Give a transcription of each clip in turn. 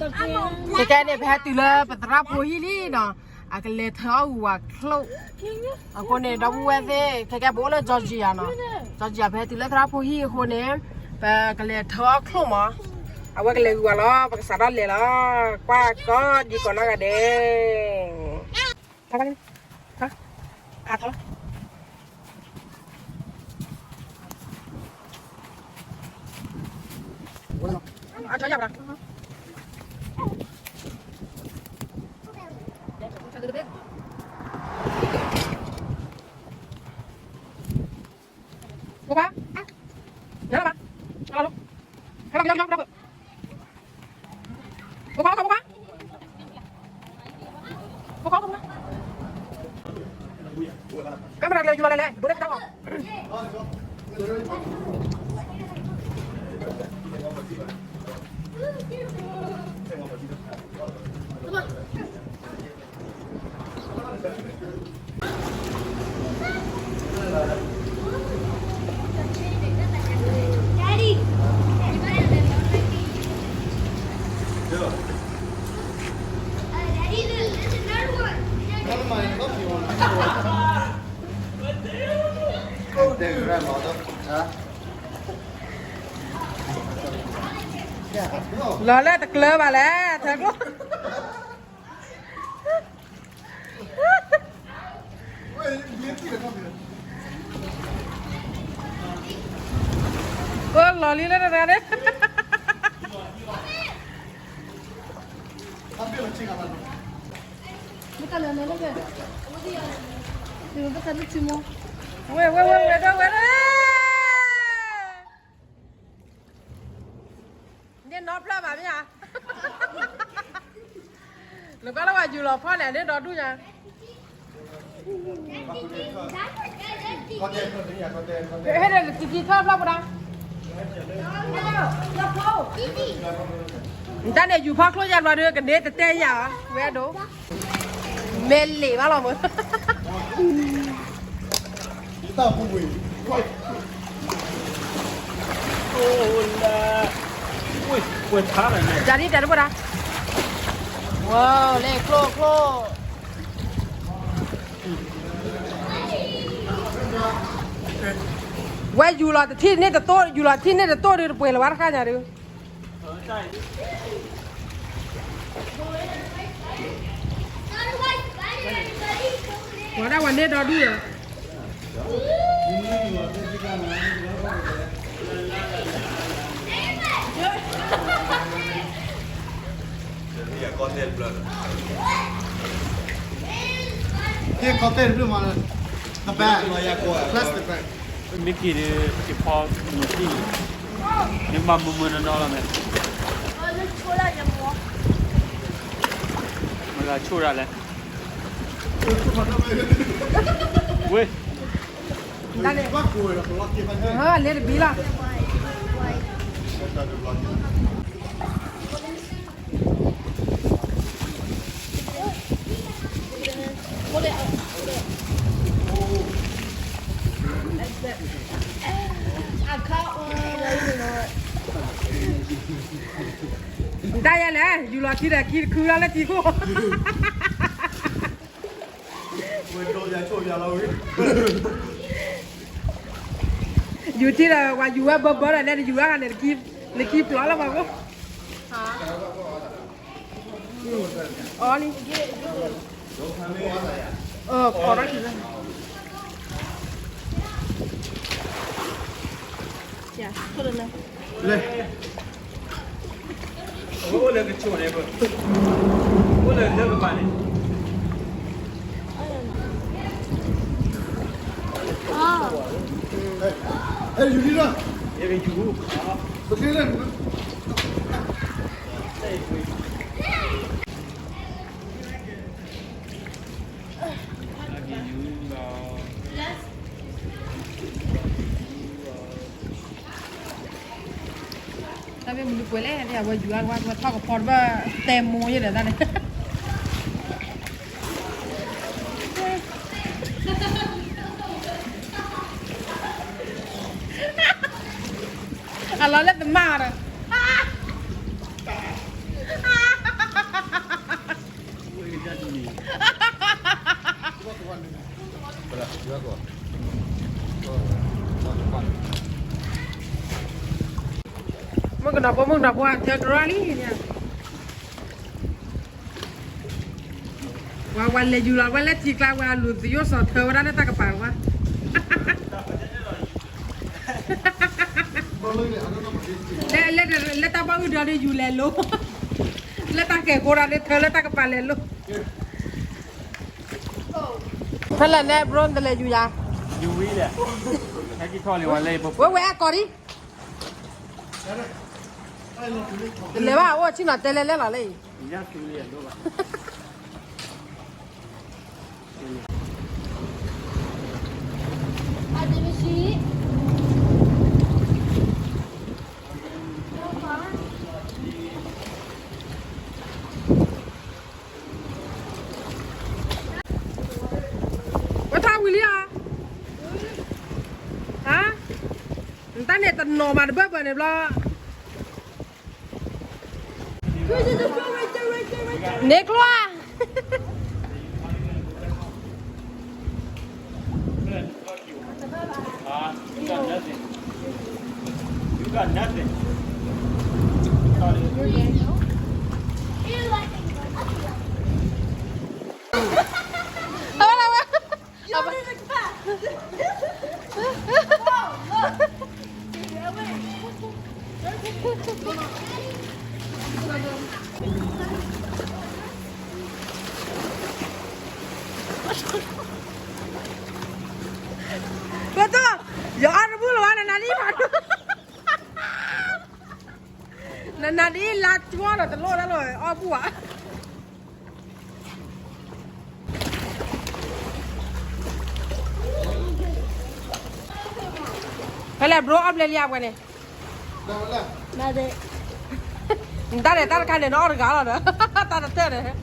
ခဲကဲန့ၣ် ပဟဲတုၤလၢပသရၣ်ဖိဟံၣ်လံနီၤ, အကလဲၤထၢအီၣ်ဂုာ်ဝၤချိၣ်, အဃိန့ၣ် ဒီပုၢ်ဝဲၢ်သ့ၣ် ခဲကဲပအိၣ်လၢ Georgia နီၤ, Georgia ပဟဲတုၤလၢသရၣ်ဖိဟံၣ်အဃိန့ၣ် ပကလဲၤထၢအီၣ်ချိၣ်မး, အဝဲကလဲၤဂုာ်ဝၤလီၤ ပကစးထီၣ်လဲၤလီၤ, ကွၢ်ကီဒံကီးနီၢ်ဂၤဒဲး လီၤလၢတကျၢၤဘၣ်လဲၣ်, ထၢကျိ အိၣ်လီၤလံလၢတဂၤန့ၣ်, ဝဲ ဝဲ ဝဲ ဝဲ ဒိၣ် ဝဲ ဒိၣ် န့ၣ်နီဖျၢၣ်ဘၣ်မ့ၢ်ဧါ, နကွၢ်လၢပှၤယူၤလီၤဖီၣ်န့ၣ် န့ၣ်ဒီဒူၣ်ညါ, ဟဲဒီးတံၤတံၤထီၣ်ဖျီၣ်ပူၤဒီး, နတၢ်န့ၣ်ယူၤဖီၣ်ချိၣ်ယါဘျီဒီး ကန့ၢ်တတဲယၤဧါ, ဝဲဒိၣ်, မ့ၢ်လံာ်ဘၣ်လီၤမး ယၤဒ်တဲတဘၣ်ဒၣ်, ဝဲလဲၤချိၣ်ချိၣ်, ဝဲယူၤလီၤတထံၣ်န့ၣ်တတိၢ်, ယူၤလီၤတထံၣ်န့ၣ်တတိၢ်ဒီး တပှဲၤလၢၤဝဲတခါညါဒီး ဝဲဒၣ်ဝဲန့ၣ်ဒီဒူၣ်ဒီး ဟ့ၣ်ခီတဲတဖျၢၣ်မး, the bag, plastic bag. မ့ၢ်က့ၤဒီး က့ၤဖီမုၢ်သံၣ်, မ့ၢ်မၤမုၢ်မုၢ်နီၢ်နီၢ်လီၤမ့ၢ်, မ့ၢ်ဂၤဆိၣ်ဒၣ်လဲၣ်, ဝ့ၢ် လဲၤတဘံလီၤ. တၢ်ယဲလဲၣ်, ယူၤလီၤထံဒီးခံတခုလီၤလၢထံခိၣ် ယူၤထံဒီး ပှၤယူၤဝဲဘၢဘၢဒီး လဲၤတယူၤဝဲန့ၣ် လၢခံပျီလၢပှၤကိး အီလံ ခိးထီၣ်ခံလၢ လဲၤ အိၣ်လၢကဆိးန့ၣ် အိၣ်လၢလၢကပၤန့ၣ် ဟဲယူၤလံလီၤ ယကယူၤ ပက့ၤလဲၣ် တၢ်မ့ၢ်မနုၤပှဲၤလဲၣ် အဝဲယူၤအါဝဲ ထီၣ်ကဖီတဘၣ် တဲမိၢ်ယဲဒီးတၢ်န့ၣ် အလီၤလၢသမၣ်ဒီး ကနီၤဖိမုၣ်ကနီၤဖိအထၢကရၢလံ, ဝဲဝဲလဲၤယူၤလီၤဝဲလၢထံကျါဝဲအလူၤသယိၣ်စီၤထၢဝဲဒၣ်လၢတၢ်ကပၤဝဲ, လၢတၢ်ဘၣ်အုၣ်ဒီးယူၤလဲၤလိၤ, လၢတၢ်ကဲၤကိးဒီးလၢထၢလၢတၢ်ကပၤလဲၤလိၤ, ဖဲလဲၣ်နဲ ဘြိ နတလဲၤယူၤယၤ, ဝဲဝဲအကီၢ်ဒံး တလဲၤဘၣ်အိၣ်ဆ့ၣ်နီၤတဲလဲၤလဲၣ်လီၤလၢအံၤ, ဝဲထီၣ်ဝံၤလံဧါ, ဟါ, နတၢ်န့ၣ်တနီၤမးတဘၢဘၢန့ၣ်ဘျီ န့ၣ်ကျိ,ပတိၢ်, ယအီၣ်တဘူၣ်လီၤဝဲ နနၤဒ်, နနၤဒ်လါကွီၢ်ဒီးတလိၣ်တၢ်လီၤအီၣ်ဘူၣ်ဧါ. ဖဲလဲၣ် ဘြိအီၣ်ဘျဲလံအဝဲန့ၣ်, နတၢ်န့ၣ်တၢ်တခါန့ၣ် နအီၣ်တဂၤလီၤဒီး, တၢ်တတၢၢ်န့ၣ်,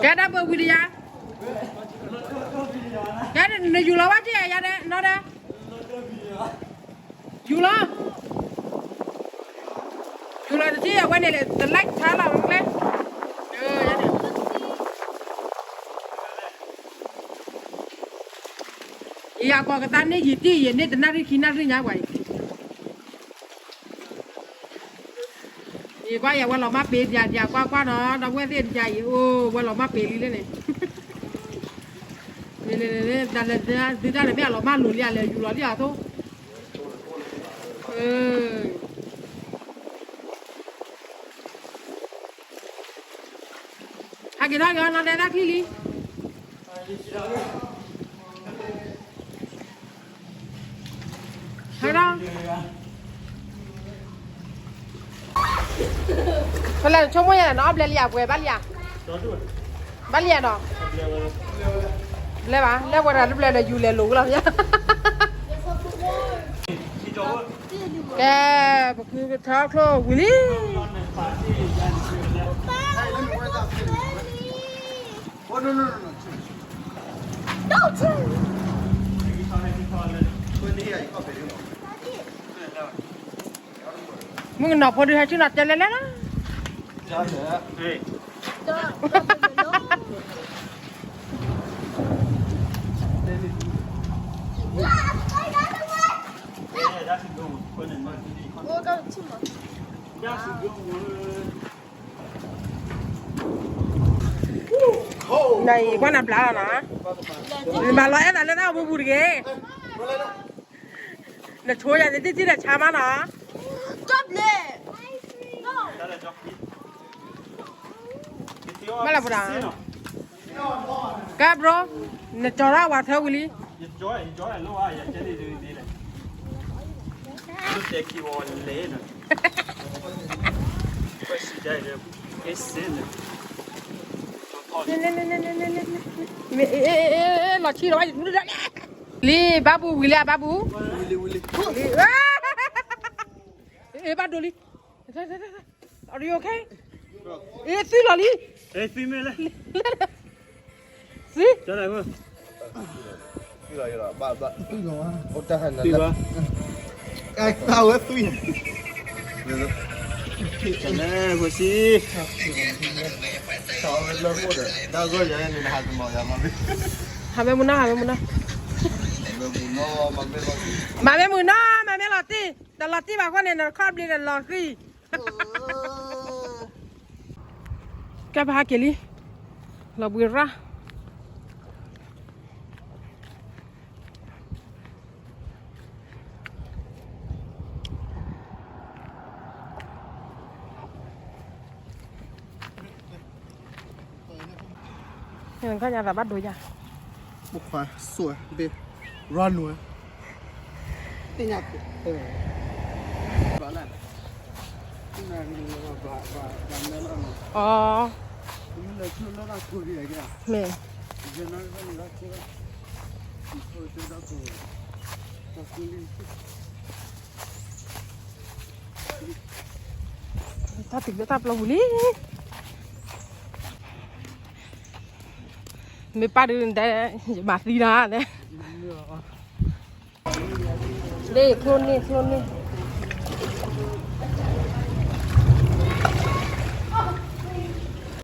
ကဲဒၣ်ပှၤဝံၤဒီးယၤ, ကဲနယူၤလီၤဝဲက့ၤယၤဒဲးနီၢ်ဒဲး, ယူၤလီၤ, ယူၤလီၤတထံၣ်အဝဲန့ၣ် တlikeဆါလီၤဝဲကျဲ, ယၤကီၢ်ကသါန့ၣ်ယံာ်တံၢ် ယန့ၢ်တနၣ်ရံၣ်ခံနၣ်ရံၣ်ညါပှၤအံၤ, ယကွၢ်ယၤဝဲလီၤမၢ်ပ့ၤ ယၤ ယၤကွၢ်ကွၢ်နီၤ ဒီပုၢ်ဝဲၢ်သ့ၣ်တယၤအံၤ အိၣ်ဝဲလီၤမၢ်ပ့ၤလံလဲၣ်န့ၣ်, ဒ်တၢ်န့ၣ်မ့ၢ်အလီၤမၢ်လိၤလံ အလဲၤယူၤလီၤလံအသိး, ဟဲက့ၤထီၣ်က့ၤအီၤနီၤ ဒဲတၢ်ချံလံ, ဟဲဒီး, ဖဲလဲၣ်နဆိကမိၣ်ယၤ နအီၣ်ဘျဲလံယၤ ပှဲၤဘၣ်လံယၤ, ဘၣ်လံယၤနီၤ, ဘျဲဘၣ် လဲၤဝဲဒၣ်တဘျဲဒီး ယူၤလဲၤလိာ်ဝဲလီၤ, ကဲ, ပဃုကထီၣ်ချိၣ်ဝံၤလံ. မုၣ်ကနီၤဖိဒုးဟဲဆ့ၣ်နီၤတဲလဲၣ်လဲၣ်လီၤ. နအံၤကွၢ်နဘျါလီၤနီၤ, နမၤလီၤအဲၣ်သးလၢတၢ်အိၣ်မူပူၤတဂ့ၤ. နဆိယၤန့ၣ် တံၢ်တံၢ်ဒီးဆါမးနီၤ. မ့ၢ်လၢပူၤနီၤ, ကဲ bro, နကၠီၤထီၣ်ဝဲထၢဝံၤလံ. လီၤဆံၣ်လီၤဝဲ, လံ ဘၣ်ပူၤဝံၤလံဧါ ဘၣ်ပူၤ, ဘၣ်ဒိလံ, are you okay? အ့ သွံၣ်လီၤလံ, သွံၣ်, ဟးမ့ၢ်မနုၤ ဟးမ့ၢ်မနုၤ. မၤမ့ၢ်မုာ်နီၤ မၤမ့ၢ်လီၤတံၢ်, တလီၤတံၢ်ဘၣ်ဃိန့ၣ် နခီၣ်ဘျံးဒီးလီၤဃံၤ. ကဲပဟဲက့ၤလံ, လီၤဘှံးရၣ်. နခီၣ်ညါသးဘၣ်ဒိယါ, ဘိခွါ, စိၣ်ဘ့ၣ်, ရၣ်နူ, သ့ၣ်ညါ, ဘၣ်လၢ, အီ, မ့ၢ် တၢ်တုၤလၢတၢ်ပျီပူၤလံ, မ့ၢ်ပၢ်ဒုးတဲ, ယမၤသံနၤ, ဒ်ချိၣ်န့ၢ်ချိၣ်န့ၢ်,